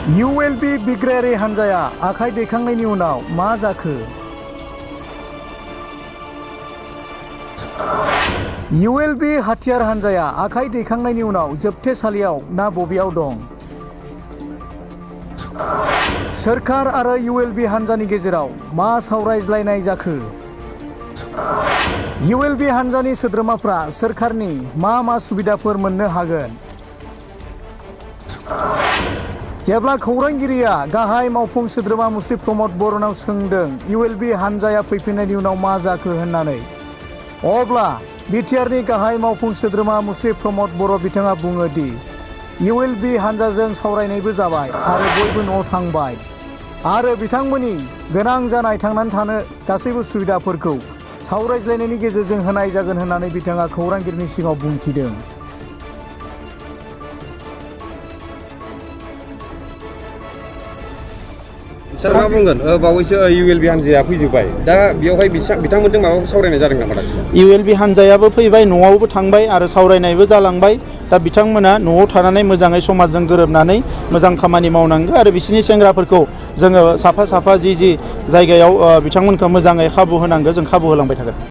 ULB बिग्रायारि हान्जाया आखाइ दैखांनायनि उनाव मा जाखो? ULB हाथियार हान्जाया आखाइ दैखांनायनि उनाव जोबथेसालियाव ना बबेयाव दं? सोरखार आरो ULB हान्जानि गेजेराव मा सावरायज्लायनाय जाखो? ULB हान्जानि सोद्रोमाफ्रा सोरखारनि मा सुबिदाफोर मोननो हागोन? जेब्ला खौरांगिरिया गाहाय मावफुं सोद्रोमा मुस्रि प्रमद बर'नाव सोंदों ULB हान्जाया फैफिननायनि उनाव मा जाखो होननानै, अब्ला बिटिआरनि गाहाय मावफुं सोद्रोमा मुस्रि प्रमद बर' बिथाङा बुङो दि ULB हान्जाजों सावरायनायबो जाबाय आरो बयबो न'आव थांबाय आरो बिथांमोननि गोनां जानाय थांनानै थानो गासैबो सुबिदाफोरखौ सावरायज्लायनायनि गेजेरजों होनाय जागोन होननानै बिथाङा खौरांगिरिनि सिगाङाव बुंथिदों। सार मा बुंगोन बावैसो ULB हान्जाया फैजोब्बाय दा बेयावहाय बिथांमोनजों माबाफोर सावरायनाय जादों नामा दासिम? ULB हान्जायाबो फैबाय, न'आवबो थांबाय आरो सावरायनायबो जालांबाय। दा बिथांमोना न'आव थानानै मोजाङै समाजजों गोरोबनानै मोजां खामानि मावनांगौ आरो बिसोरनि सेंग्राफोरखौ जोङो साफा साफा जि जायगायाव बिथांमोनखौ मोजाङै खाबु होनांगौ, जों खाबु होलांबाय थागोन।